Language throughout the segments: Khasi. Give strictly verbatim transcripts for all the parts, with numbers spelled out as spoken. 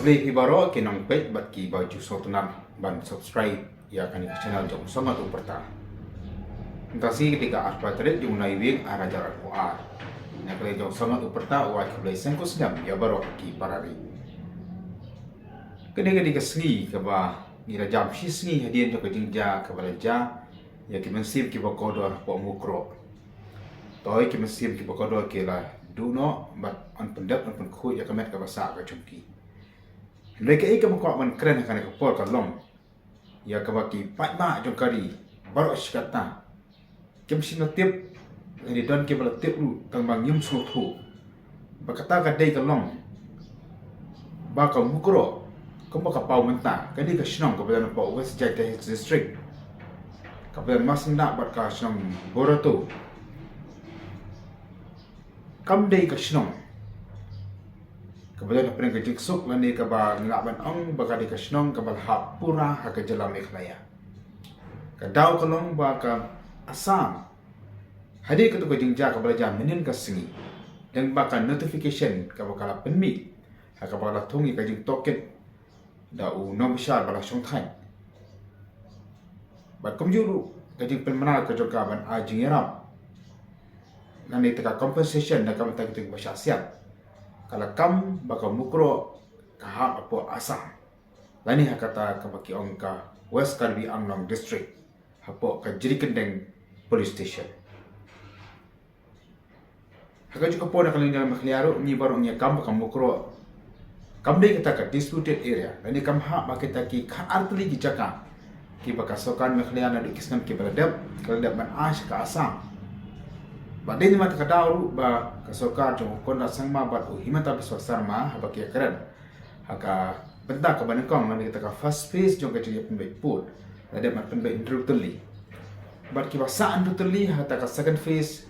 Hi baroh ki nongpeit bad ki ba ju sngewtynnat ban subscribe ïa kane ka channel jong Song Ngat U Pyrta. Mynta sngi ka dei ka arphew tarik jong u Naiwieng ar hajar arphew ar. Na ka liang jong Song Ngat U Pyrta u ai khublei sngewbha snem ïa baroh ki para ri. Kane ka dei ka sngi kaba ngi la jam shi sngi hadien jong ka jingjia kaba la jia ïa ki mynsiem kiba kordor hapoh Mukroh. Toi ki mynsiem kiba kordor ki la duh noh bad yn pyndep yn pynkhuid ïa ka met kaba sah ka jong ki. Hynrei kaei kaba kwah ban kren ha kane ka por ka long ïa kaba ki paidbah jong ka ri baroh shi katta kim shym la tip, lane don kiba la tip ruh tang ba ngim sngewthuh ba kata ka dei ka long ba ka Mukroh kumba ka paw mynta ka dei ka shnong kaba don hapoh West Jaintia Hills District, kaba don masndah bad ka shnong Borato. Kam dei ka shnong kaba don hapdeng ka jingsuk lane kaba ngi lah ban ong ba ka dei ka shnong kaba la hap pura ha ka jylla Meghalaya. Ka daw ka long ba ka Assam hadien katto ka jingjia kaba la jia mynhynnin ka sngi, dang ba ka notification kaba ka la pynmih ha kaba ka la thung ïa ka jingtohkit da u nongbishar ba la shongthait. Bad kumjuh ruh ka jingpynbna ka jong ka ban ai jingïarap lane te ka compensation na ka bynta kito kiba shah siat, ka la kam ba ka Mukroh ka hap hapoh Assam, lane ha kata kaba ki ong ka West Karbi Anglong District, hapoh ka Jrikyndeng Police Station. Ha kajuh ka por na ka liang jong ka Meghalaya ruh ngi baroh ngi ïa kam ba ka Mukroh kam dei kata ka disputed area, lane kam hap ha kita ki khatar tylli ki jaka kiba ka sorkar Meghalaya naduh ki snem kiba la dep ka la dep ban ai sha ka Assam. Bad dei namar kata ka daw ruh ba ka sorkar jong u Conrad Sangma bad u Himanta Biswa Sarma haba ki ïakren ha ka bynta kaba nyngkong lane kata ka first phase jong ka jingïapynbeit pud, la dep ban pynbeit hynriew tylli. Bad kiba sah hynriew tylli ha kata ka second phase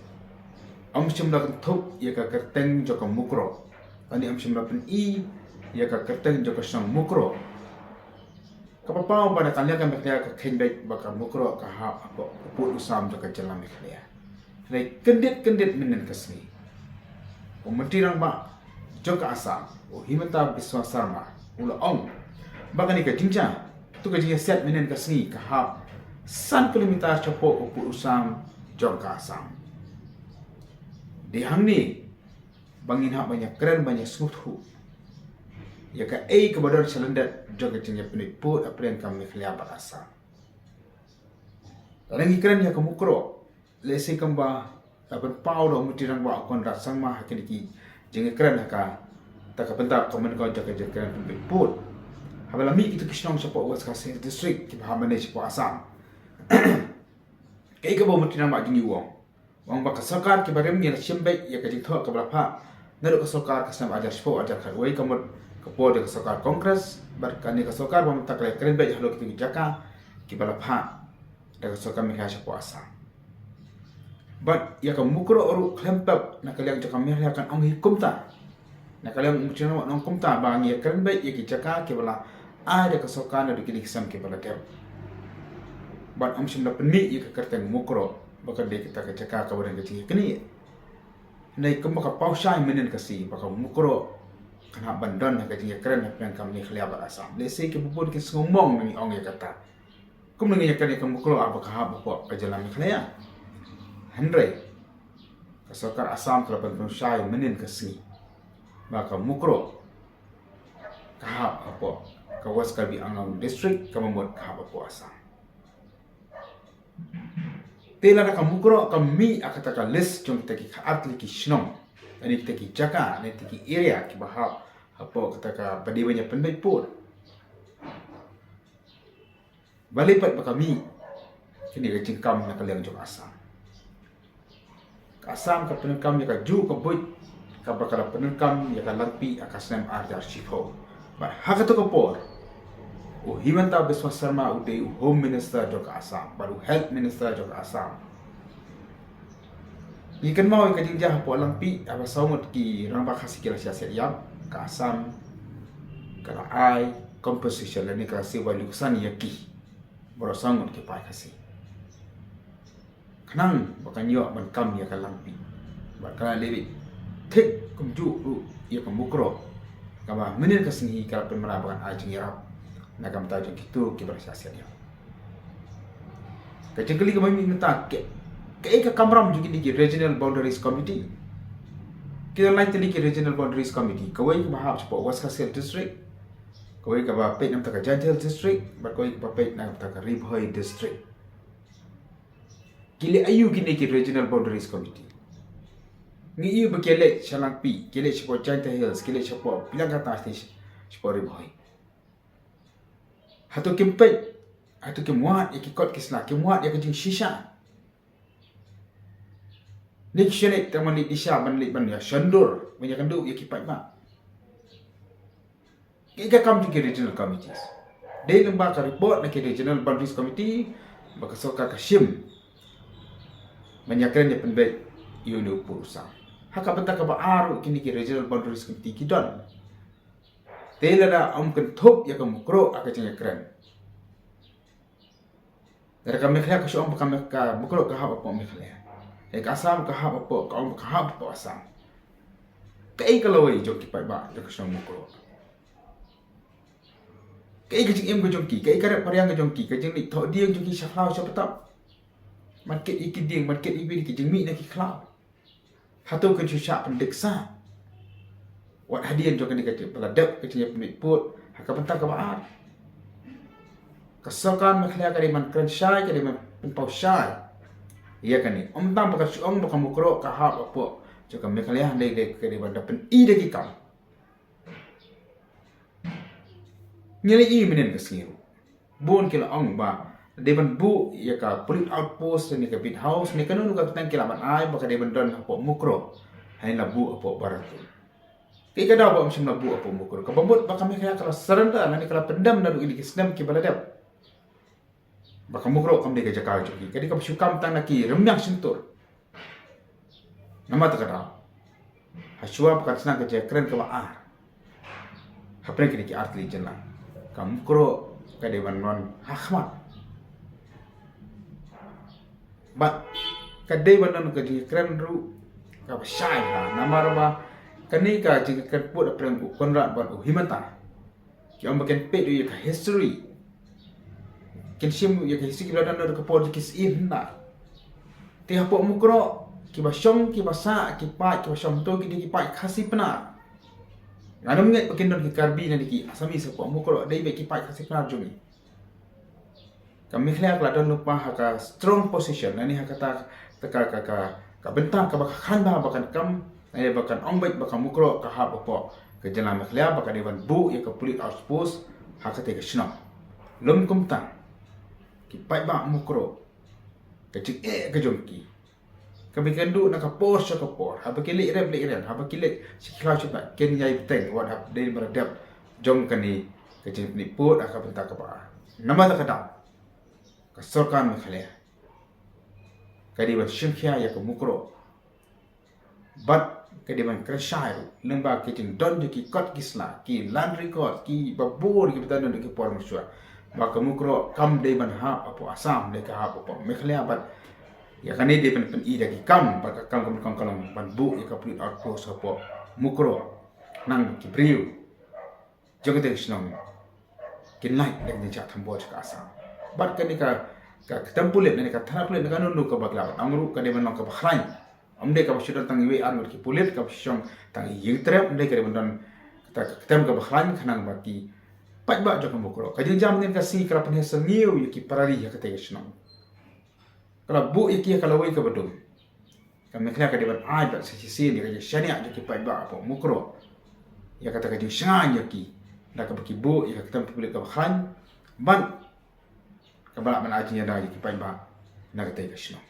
ym shym la kynthup ïa ka kyrteng jong ka Mukroh lane ym shym la pyni ïa ka kyrteng jong ka shnong Mukroh. Kaba paw ba na ka liang ka Meghalaya ka kheiñ beit ba ka Mukroh ka hap hapoh u pud u sam jong ka jylla Meghalaya. Hynrei kyndit kyndit mynhynnin ka sngi u Myntri Rangbah jong ka Assam u Himanta Biswa Sarma u la ong ba kane ka jingjia, to ka jingïasiat mynhynnin ka sngi ka hap san kilometer shapoh u pud u sam jong ka Assam. Dei hangne ba ngin hap ban ïakren ban ïasngewthuh ïa kaei kaba don sha lyndet jong ka jingïapynbeit pud hapdeng ka Meghalaya bad Assam. Lada ngi kren ïa ka Mukroh, lehse kumba la pynpaw da u Myntri Rangbah u Conrad Sangma ha kine ki jingïakren ha kata ka bynta kaba nyngkong jong ka jingïapynbeit pud, haba la mih kito ki shnong shapoh West Khasi Hills District kiba hap manage shapoh Assam. Kaei kaba u Myntri Rangbah jong ngi u ong, u ong ba ka sorkar kiba rim ngi la shim beit ïa ka jingthoh kaba la phah naduh ka sorkar ka snem ar hajar shiphew ar hajar khatwei, ka mut ka por jong ka sorkar Congress, bad kane ka sorkar ba mynta ka la ïakren beit halor kito ki jaka kiba la phah da ka sorkar Meghalaya shapoh Assam. Bad ïa ka Mukroh ruh khlem pep na ka liang jong ka Meghalaya kan ong hi kumta. Na ka liang u Myntri Rangbah u ong kumta ba ngi ïakren beit ïa ki jaka kiba la ai da ka sorkar naduh kine ki snem kiba la dep. Bad ym shym la pynmih ïa ka kyrteng Mukroh ba ka dei kata ka jaka kaba don ka jingïaknieh. Hynrei kumba ka paw shai mynhynnin ka sngi ba ka Mukroh kan hap ban don ha ka jingïakren hapdeng ka Meghalaya bad Assam. Lehse kiba bun ki sngew mong na ngi ong ïa kata. Kumno ngin ïakren ïa ka Mukroh haba ka hap hapoh ka jylla Meghalaya? Hynrei ka sorkar Assam ka la pynpaw shai mynhynnin ka sngi ba ka Mukroh ka hap hapoh ka West Karbi Anglong District, kaba mut ka hap hapoh Assam. Te lada ka Mukroh ka mih ha kata ka list jong kita ki khatar tylli ki shnong, lane kita ki jaka, lane kita ki area kiba hap hapoh kata kaba dei ban ïapynbeit pud, balei pat ba ka mih? Kane ka jingkam na ka liang jong Assam. Ka Assam ka pyndonkam ïa kajuh ka buit kaba ka la pyndonkam ïa ka Langpih ha ka snem ar hajar shiphew. Bad ha kato ka por u Himanta Biswa Sarma u dei u Home Minister jong ka Assam bad u Health Minister jong ka Assam. Ngi kynmaw ïa ka jingjia hapoh Langpih, haba saw ngut ki rangbah Khasi ki la shah siat ïap, ka Assam ka la ai compensation lane ka la sewa luksan ïa ki baroh saw ngut ki paid Khasi. Khnang ba kan ïoh ban kam ïa ka Langpih. Bad ka la leh beit thik kumjuh ruh ïa ka Mukroh. Kaba mynnin ka sngi ka la pynmynta ba kan ai jingïarap na ka bynta jong kito kiba la shah siat ïap. Ka jingkylli kaba mih mynta, kaei ka kamram jong kine ki Regional Boundaries Committee? Ki don lai tylli ki Regional Boundaries Committee, kawei kaba hap shapoh West Khasi Hills District, kawei kaba peit na ka bynta ka Jaintia Hills District, bad kawei kaba peit na ka bynta ka Ri Bhoi District. Ki leh aïu kine ki Regional Boundaries Committee? Ngi ïohi ba ki leh sha Langpih, ki leh shapoh Jaintia Hills, ki leh shapoh Pyilang Khata, shapoh Ri Bhoi. Hato kim peit, hato kim wad ïa ki kot ki sla, kim wad ïa ka jingshisha? Ngi sngewthuh tang ban leit shisha, ban leit ban ïa shondur, ban ïakynduh ïa ki paidbah. Kaei ka kam jong ki Regional Committees? Dei lyngba ka report na ki Regional Boundaries Committee ba ka sorkar ka shim ban ïakren ïa pynbeit ïa une u pud u sam. Ha ka bynta kaba ar ruh, kine ki Regional Boundaries Committee ki don. Te lada ym kynthup ïa ka Mukroh ha ka jingïakren, lada ka Meghalaya ka shu ong ba ka Me-, ka Mukroh ka hap hapoh Meghalaya, ïa ka Assam ka hap hapoh, ka ong ba ka hap hapoh Assam, kaei ka lawei jong ki paidbah jong ka shnong Mukroh? Kaei ka jingim ka jong ki, kaei ka rep ka riang ka jong ki, ka jingleit thoh dieng jong ki sha khlaw sha btap? Ban kit ïa ki dieng, ban kit ïa ki jingmih na ki khlaw. Hato kin shu shah pyndik sah wat hadien jong kane ka jing, ba la dep ka jingïapynbeit pud ha ka bynta kaba ar? Ka sorkar Meghalaya ka dei ban kren shai, ka dei ban pynpaw shai ïa kane. Ym tang ba ka shu ong ba ka Mukroh ka hap hapoh jong ka Meghalaya, hynrei ka dei ban da pyni da ki kam. Ngi la ïohi mynnin ka sngi ruh, bun ki la ong ba dei ban buh ïa ka police outpost ne ka beat house ne kano kano ka kyrteng ki lah ban ai, ba ka dei ban don hapoh Mukroh, hynrei la buh hapoh Baratul. Kaei ka daw ba ym shym la buh hapoh Mukroh? Kaba mut ba ka Meghalaya ka la surrender lane ka la pyndem naduh kine ki snem kiba la dep ba ka Mukroh kam dei ka jaka jong ki, ka dei kaba shu kam tang na ki rmiang shyntur. Namar kata ka daw, ha shuwa ba kan sdang ka jingkren kaba ar hapdeng kine ki artylli jylla, ka Mukroh ka dei ban don ha khmat. Bad ka dei ban don ka jingkren ruh kaba shai ha, namar ba kane ka jingkren pud hapdeng u Conrad bad u Himanta, ki ong ba kin peit ruh ïa ka history, kin shim ruh ïa ka history kiba la don naduh ka por jong ki syiem hynda. Te hapoh Mukroh kiba shong, kiba sah, ki paid kiba shong to ki dei ki paid Khasi Pnar. Ngan ym ngeit ba kin don ki Karbi ne ki Assamese hapoh Mukroh, dei beit ki paid Khasi Pnar jong ngi. Ka Meghalaya ka la don lypa ha ka strong position, lane ha kata ka, ka, ka, ka, ka bynta kaba khlaiñ bha ba kan kam, lane ba kan ong beit ba ka Mukroh ka hap hapoh ka jylla Meghalaya, ba ka dei ban buh ïa ka police outpost ha katei ka shnong. Lym kumta, ki paidbah Mukroh, ka jingeh ka jong ki kaba ïakynduh na ka por sha ka por, haba ki leit rep leit riang, haba ki leit sha ki khlaw sha btap, kin ïai bteng wat hapdeng ba la dep jong kane ka jingpynbeit pud ha ka bynta kaba ar. Namar kata ka daw, ka sorkar Meghalaya ka dei ban shim khia ïa ka Mukroh, bad ka dei ban kren shai ruh lyngba ka jingdon jong ki kot ki sla, ki land record kiba bun kiba don naduh ki por mynshuwa, ba ka Mukroh kam dei ban hap hapoh Assam, dei ka hap hapoh Meghalaya. Bad ïa kane dei ban pyni da ki kam, bad ka kam kaba nyngkong ka long ban buh ïa ka police outpost hapoh Mukroh, khnang ba ki briew jong katei ka shnong kin lait da ka jingshah thombor sha ka Assam. Bad kane ka, ka kyrteng pulit ne ka thana pulit ne kano kano kaba ki lah ban ong ruh, ka dei ban long kaba khlaiñ. Ym dei kaba shu don tang iwei ar ngut ki pulit kaba shu shong tang ïing trep, ym dei, ka dei ban don kata ka kyrteng kaba khlaiñ, khnang ba ki paidbah jong ka Mukroh. Ka jingjia mynnin ka sngi ka la pynheh sngewsih ïa ki para ri ha katei ka shnong. Ka la buh ïa ki ha ka lawei kaba dum. Ka Meghalaya ka dei ban ai bad sa shisien ïa ka jingshaniah jong ki paidbah hapoh Mukroh ïa kata ka jingshngaiñ ïa ki, da kaba ki buh ïa ka kyrteng pulit kaba khlaiñ, bad kaba lah ban ai jingïada ïa ki paidbah na katei ka shnong.